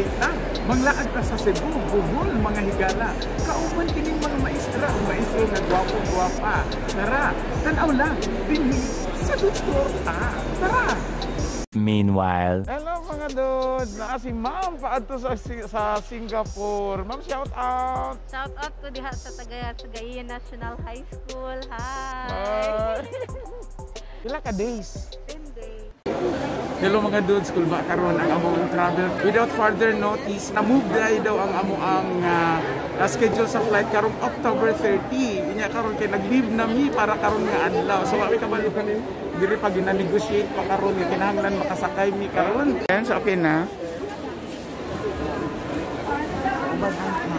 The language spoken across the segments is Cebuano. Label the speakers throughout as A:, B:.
A: Mag-flight ta. Manglaag ta sa Cebu, Bohol, mga higala. Kauban kining mga maestra o maestro nga gwapo-gwapa. Tara, tanaw lang dinhi sa Torta. Tara!
B: Meanwhile.
A: Hello mga dudes! Naa si Ma'am paadto sa Singapore. Ma'am, shout out!
C: Shout out ko diha sa Tagaya Sagayan National High School. Hi!
A: Hi! Pila ka days?
C: 10 days.
A: Hello mga dudes, kulba karon ang among travel. Without further notice, na-move dahil daw ang amo ang schedule sa flight karong October 30. Inya karon kay nag-leave na mi para karon nga adlaw. So wa mi kabalo kami diri pa gina-negotiate pa karon nga kinahanglan makasakay mi karon. Ayan, so okay na.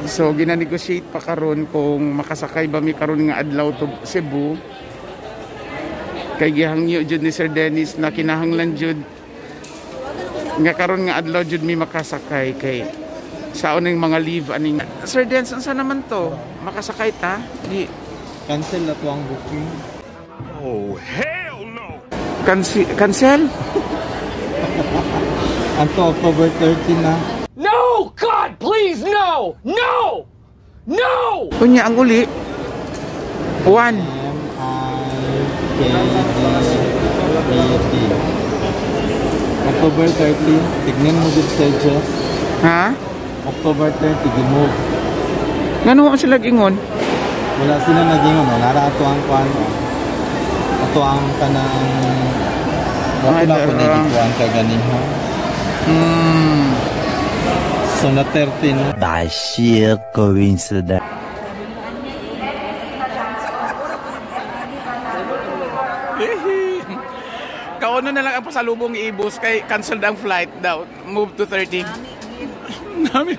A: So gina-negotiate pa karon kung makasakay ba mi karon nga adlaw to Cebu. Kay gihangyo jud ni Sir Dennis na kinahanglan jud nga karon nga adlaw jud mi makasakay kay sa uning mga leave aning Sir Dennis, unsa naman to? Makasakay ta? Di
D: cancel na to ang booking.
E: Oh, hell no.
A: Cancel?
D: Anto October 30 na.
F: No! God, please, no! No! No!
A: Unya ang uli 1
D: M I K D A T. October 30, tignan mo dito sa Jess.
A: Ha?
D: October 30, gi-move.
A: Ngano wa sila ingon?
D: Wala sila nagingon, no? Nara ato ang kuan. Ato ang kanang
A: Ay,
D: wala ko
A: dara.
D: na gikuan ka ganiha. So na 13 na.
B: By sheer coincidence.
A: Kauno na lang ang pasalubong ibus kay canceled ang flight daw. Move to 30. Nami.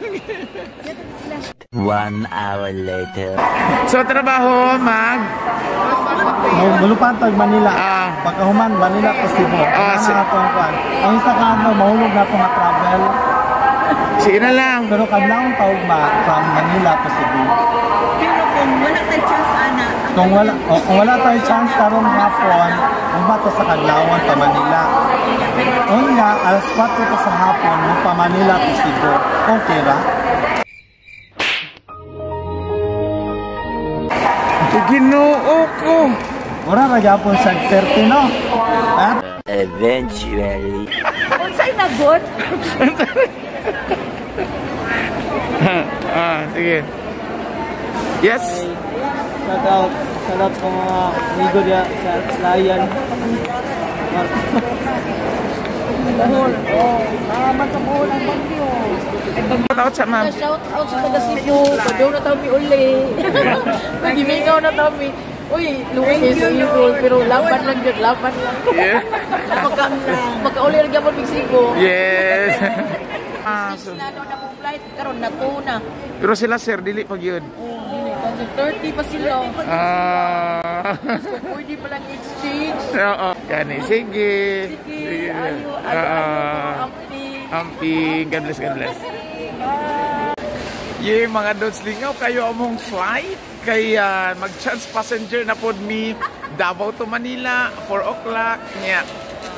B: 1 hour later.
A: So trabaho mag
D: Mulupad tag Manila. Pagkahuman Manila to Cebu. Ato ang kuan. Ang isa ka mo mahulog na to nga travel.
A: Sige na lang.
D: Pero kadlawon tawag ma from Manila to Cebu.
G: Pero kung wala tayo chance ana,
D: Kung wala tayo chance karong hapon, ugma to sa kadlawon pa Manila. Unya alas 4 to sa hapon mo pa Manila to Cebu. Okay ra?
A: Ginoo ko.
D: Ora ra gyapon sa 30 no. Ha?
B: Eventually.
G: Unsay nagot?
A: Sige. Yes.
D: Shout out. Shout out sa mga amigo diya sa Slayan.
G: Bohol. Oh, naman sa Bohol ang bagyo.
A: Shout out sa ma'am.
G: Shout out sa taga Cebu. Padaw na tami uli. Nagimingaw na tami. Uy, luwi kayo sa Ibol, pero laban lang yun, laban lang.
A: Yeah.
G: Magkauli lang gyapon mig Cebu.
A: Yes.
G: Six na no na mong flight karon na 2 na.
A: Pero sila sir dili pag yun.
G: Oh, dili kasi 30 pa sila. So, pwede pa lang exchange.
A: Oo. Gani, sige.
G: Sige, ayo, ayo, ayo, amping.
A: Amping. God bless, God bless. Yay, mga dudes, lingaw kayo among flight. Kaya mag-chance passenger na pod mi Davao to Manila, 4 o'clock. Nya,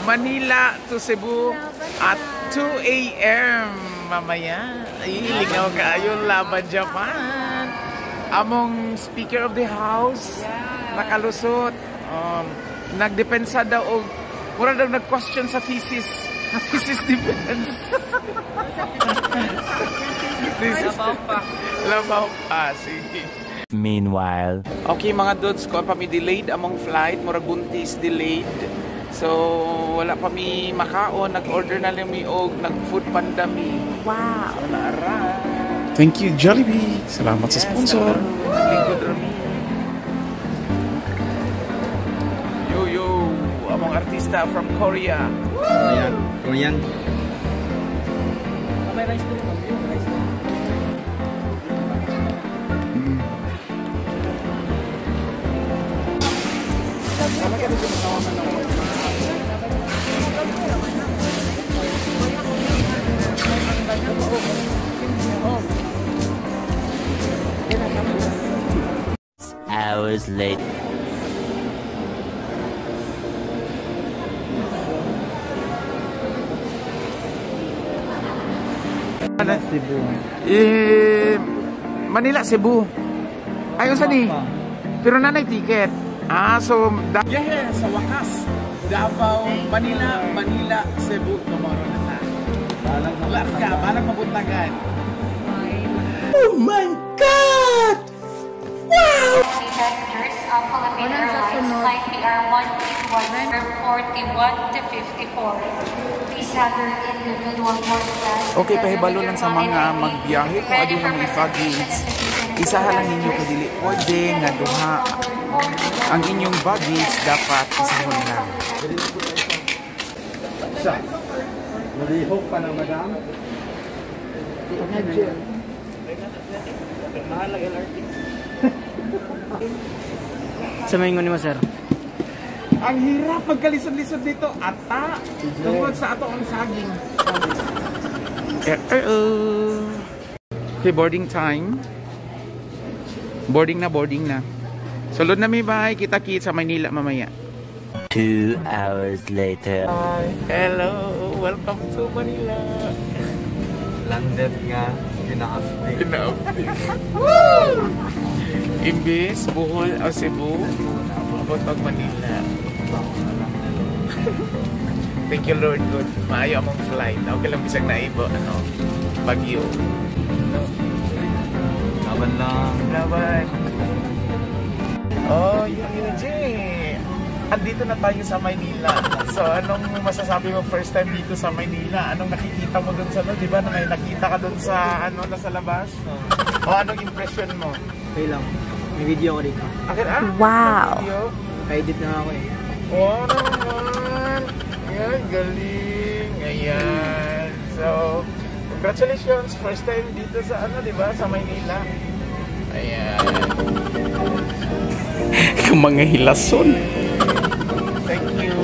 A: Manila to Cebu at 2 a.m. mamaya. Ay, lingaw kayo, laban Japan. Among Speaker of the House, nakalusot. Nagdepensa daw og mura daw nag-question sa thesis. Thesis defense. Thesis. Labaw pa. Sige.
B: Meanwhile.
A: Okay mga dudes, ko pa mi delayed among flight, murag buntis delayed. So wala pa mi makaon, nag-order na lang mi og nag-food panda mi.
G: Wow.
A: So naara.
E: Thank you, Jollibee. Salamat sa sponsor.
A: Lingkod ra mi. Yo yo, among artista from Korea.
D: Korean. Korean.
G: May rice to, rice.
B: Hours later.
D: Cebu.
A: Eh, Manila, Cebu. Ay, unsa ni? Pero nanay ticket. Ah, so yeah, sa wakas. Davao, Manila, Manila, Cebu tomorrow na ta. Balag ka, balag mabuntagan.
B: Oh my God!
H: Passengers of Philippine Airlines Flight PR 181 41 to 54. Please have your individual boarding pass.
A: Okay, pahibalo lang sa mga magbiyahe kung aduna mo baggage. Isahan lang ninyo kay dili pwede nga duha ang inyong baggage, dapat isahon lang.
D: Siya. Nalihok pa na, madam.
G: Sa may ni mo, sir.
A: Ang hirap magkalisod-lisod dito ata tungkol sa ato ang saging. Eh, eh, eh. Okay, boarding time. Boarding na, boarding na. Sulod na mi, bye. Kita-kits sa Manila mamaya.
B: 2 hours later.
A: Hi. Hello. Welcome to Manila.
D: Landed nga, ginaapti.
A: Ginaapti. Imbis, Bohol o Cebu, abot pag Manila. Thank you, Lord God. Maayo among flight. Okay lang bisag naibo, ano, bagyo.
D: Laban lang.
A: Laban. Oh, yung Eugene. Andito na tayo sa Maynila. So, anong masasabi mo first time dito sa Maynila? Anong nakikita mo dun sa, no? Di ba? May nakita ka dun sa, ano, nasa labas? O anong impression mo?
G: Okay lang. May video ko dito.
A: Akin, ah?
C: Wow.
A: Video?
G: Pa-edit na ako eh.
A: Oo naman. Ayan, galing. Ayan. So, congratulations. First time dito sa, ano, di ba? Sa Maynila. Ayan. Mga hilason. Thank you.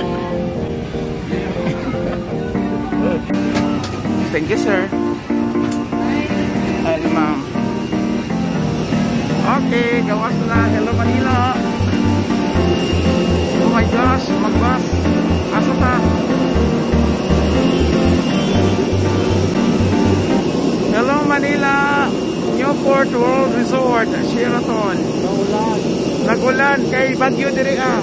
A: Thank you, sir. Hello, ma'am. Okay, gawas na. Hello, Manila. Oh my gosh, magbas. Asa ta? Hello, Manila. Newport World Resort, Sheraton.
D: Naulan.
A: Nagulan kay Bagyo diri ah.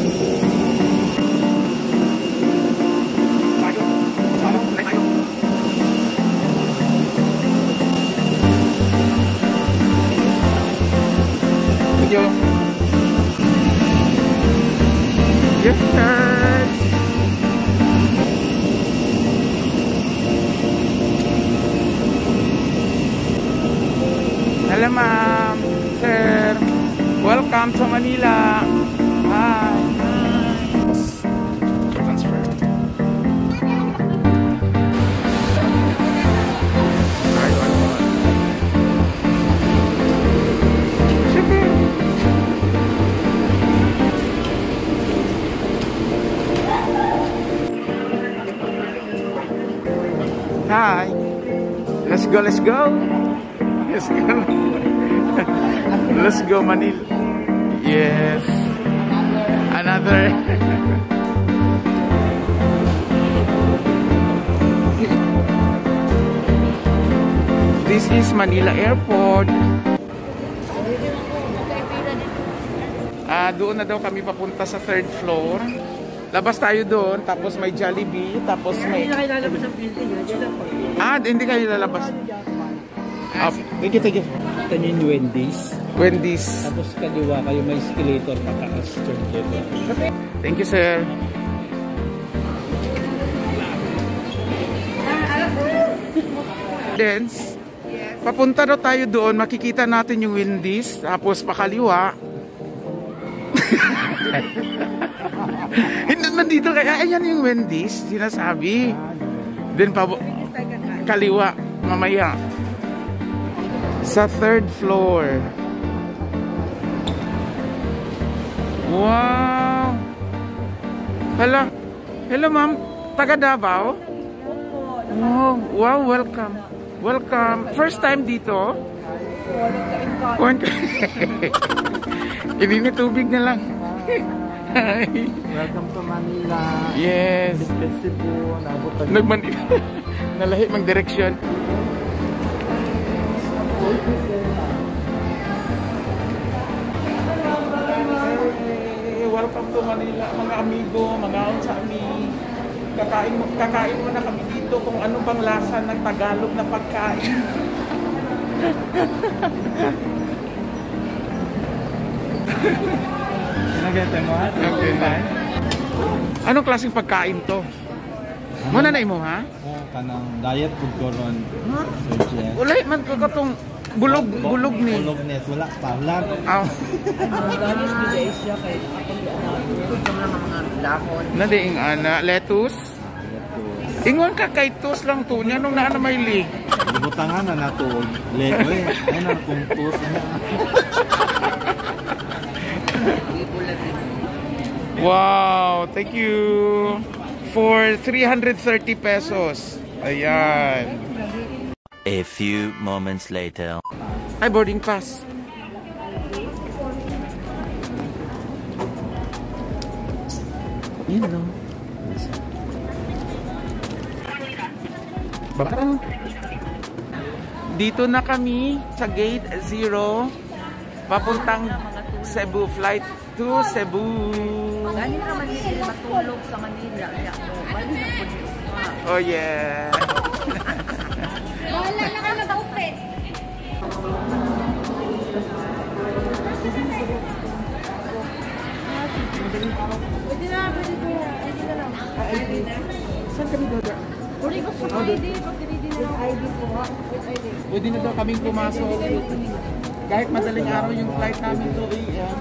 A: Thank you. Yes, sir. Hello, ma'am. Sir. Welcome to Manila. Hi. Transfer. Ay, ay, ay. Sige. Hi. Let's go, let's go. Let's go. Let's go, Manila. Yes. Another. This is Manila Airport. Ah, doon na daw kami papunta sa third floor. Labas tayo doon, tapos may Jollibee, tapos may
G: Hindi na kayo lalabas ng building. Diyan lang po.
A: Ah, hindi kayo lalabas. Ah, thank you, thank you.
D: Kita niyo yung Wendy's.
A: Wendy's.
D: Tapos kaliwa kayo may escalator pataas, third level.
A: Thank you, sir. Dance. Papunta daw tayo doon, makikita natin yung Wendy's, tapos pakaliwa. Hindi, nandito kaya, ayan yung Wendy's, sinasabi. Then pa kaliwa mamaya. Sa third floor. Wow! Hello. Hello, ma'am. Taga Davao? Wow, wow, welcome. Welcome. First time dito? Ini tubig na lang. Hi.
D: Welcome to Manila.
A: Yes.
D: Cebu, nabot
A: Nagman Nalahi mang direksyon. Manila, mga amigo, mga sa ami. Kakain muna kami dito kung ano bang lasa ng Tagalog na pagkain. Okay. Anong klaseng pagkain to? Muna na imo ha?
D: Oh, kanang diet food ko ron. Sir Jeff.
A: Wala man ko katong bulog bulog ni.
D: Bulog ni wala pa. Wala.
A: Aw. Na diing ana lettuce. Ingon ka kay tos lang to niya nung naa na may li.
D: Butangan na nato og le oy. Ay na kung tos.
A: Wow, thank you for 330 pesos. Ayan.
B: A few moments later.
A: Ay, boarding pass. Yun, no? Baka. Dito na kami sa gate 0 papuntang Cebu, flight to Cebu.
G: Gani naman ni matulog sa Manila.
A: Oh yeah.
H: Wala na ka nag-open.
G: Pwede na, pwede na. ID na lang.
A: ID na. Saan kami dada?
G: Pwede ko sa ID. Pag-ready na lang. ID po. With ID.
A: Pwede na daw kaming pumasok. Kahit madaling araw yung flight namin 2 a.m.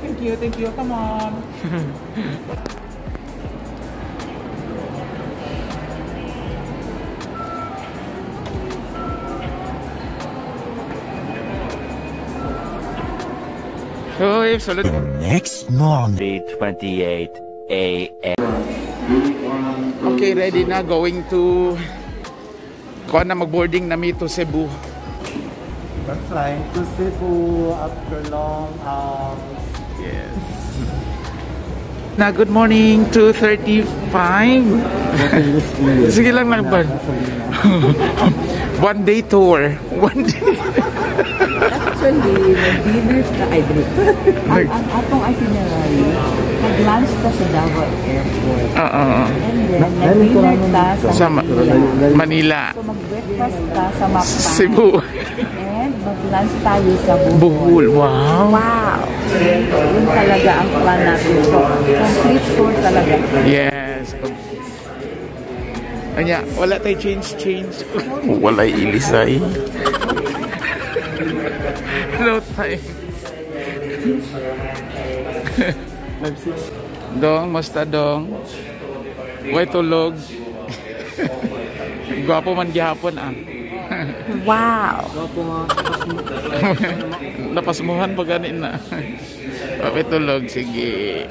A: Thank you, thank you. Come on. Hoy, sulod.
B: Next morning, 3:28 a.m.
A: Okay, ready na. Going to... Kuha na mag-boarding na mi to Cebu.
D: We're flying to Cebu after long hours.
A: Yes. Na good morning, 2:35. Sige lang lang ba? One day tour. One day.
G: Actually, nag-dinner ka, ay, ang atong itinerary, nag-lunch ka sa Davao Airport.
A: Oo.
G: And then, nag-dinner ka sa Manila.
A: Manila.
G: So, mag-breakfast ka sa Mactan.
A: Cebu.
G: And mag-lunch tayo sa Bohol.
A: Bohol. Wow.
G: Wow! Yun talaga ang plan natin. So, complete tour talaga.
A: Yes. Anya, wala tayo change. Walay ilisay. Hello tayo. Dong, musta dong? Way tulog. Gwapo man gihapon ah.
G: Wow!
A: Napasmuhan pa ganin na. Way tulog, sige.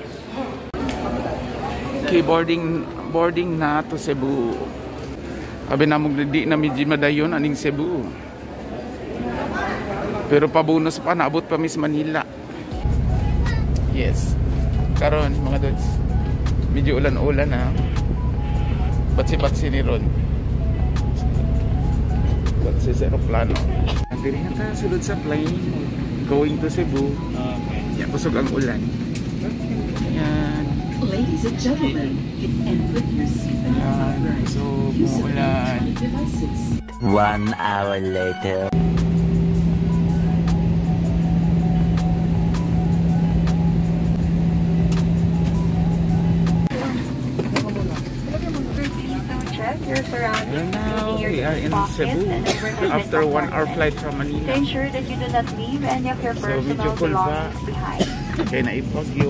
A: Okay, boarding na to Cebu. Abi na mong di na medyo madayon aning Cebu. Pero pabonus pa, naabot pa Miss Manila. Yes. Karon mga dudes, medyo ulan-ulan ha. Batsi-batsi ni Ron. Batsi sa aeroplano. Diri na ta sulod sa plane. Going to Cebu. Okay. Yeah, busog ang ulan. Yan.
I: Ladies and gentlemen, and put your seatbelts upright.
A: So,
I: Use of
A: umuulan.
I: electronic devices.
B: 1 hour later.
C: Check your surroundings,
A: Now
C: including your
A: we are in
C: pocket
A: Cebu
C: and overhead
A: after 1 hour
C: compartment.
A: flight from Manila.
C: To ensure that you do not leave any of your
A: So, medyo
C: personal
A: cool pa.
C: belongings behind.
A: Okay, naipagyo.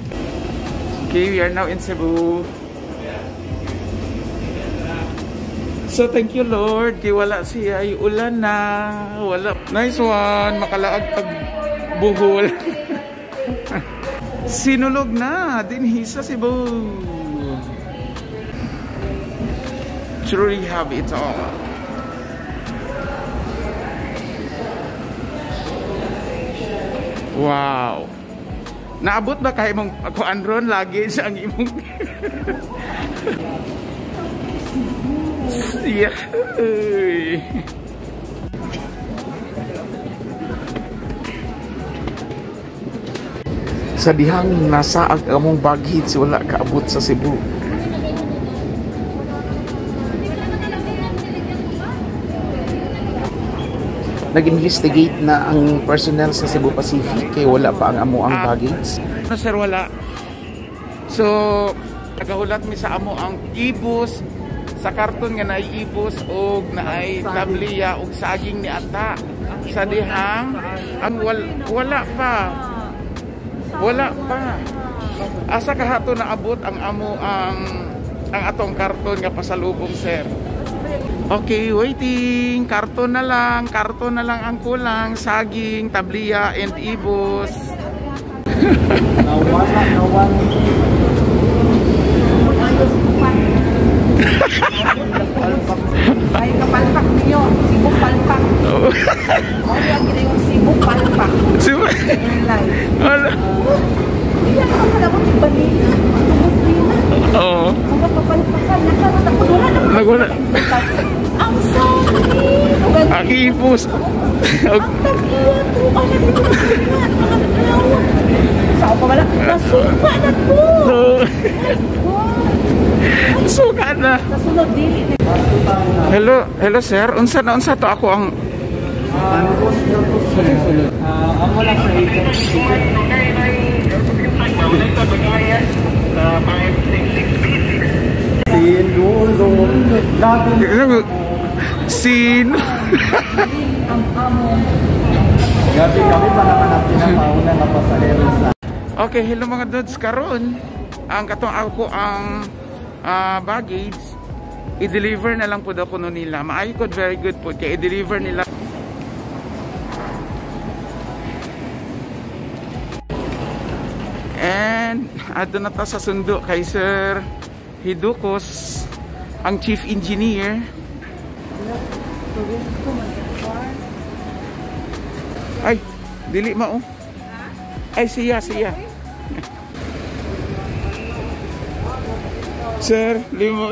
A: Okay, we are now in Cebu. So thank you Lord, kay wala siya ay ulan na. Wala. Nice one, makalaag pag Bohol. Sinulog na dinhi sa Cebu. Truly have it all. Wow. Naabot ba kay imong kuan ron lagi sa ang imong Yeah. Sa dihang nasaag among baggage, wala kaabot sa Cebu. Nag-investigate na ang personnel sa Cebu Pacific kay wala pa ang amo ang baggage. No sir, wala. So, nagahulat mi sa amo ang ibus sa karton nga naay ibus og naay tabliya og saging ni ata. Sa dihang ang wala pa. Wala pa. Asa kahato naabot ang amo ang atong karton nga pasalubong, sir? Okay, waiting. Karton na lang. Karton na lang ang kulang. Saging, tabliya, and ibus.
D: Nawala, nawala.
I: Ay, kapalpak niyo. Cebu palpak. Mao ang gina yung Cebu palpak.
A: Cebu.
I: Airline.
A: Wala.
I: Iya ka pala mo Manila.
A: Oo.
I: Mga kapalpakan nakaroon ako wala na.
A: Nagwala.
I: Ang saging.
A: Ang ibus.
I: Ang tabliya to. Ay, nagdito na sila. Mga naglaw. Sa ako wala. Nasuka na to.
A: Suka na.
I: Nasunod dili.
A: Hello, hello sir. Unsa na unsa to ako ang
D: Amo lang sa agent.
A: Sino?
D: Gabi kami pa naman ang pinapauna nga pasahero sa.
A: Okay, hello mga dudes, karon ang katong ako ang baggage i-deliver na lang po daw kuno nila. Maayo ko, very good po kay i-deliver nila. And adto na ta sa sundo kay Sir Hidukos, ang chief engineer. Ay, dili mao. Ay, siya, siya. Sir, limo.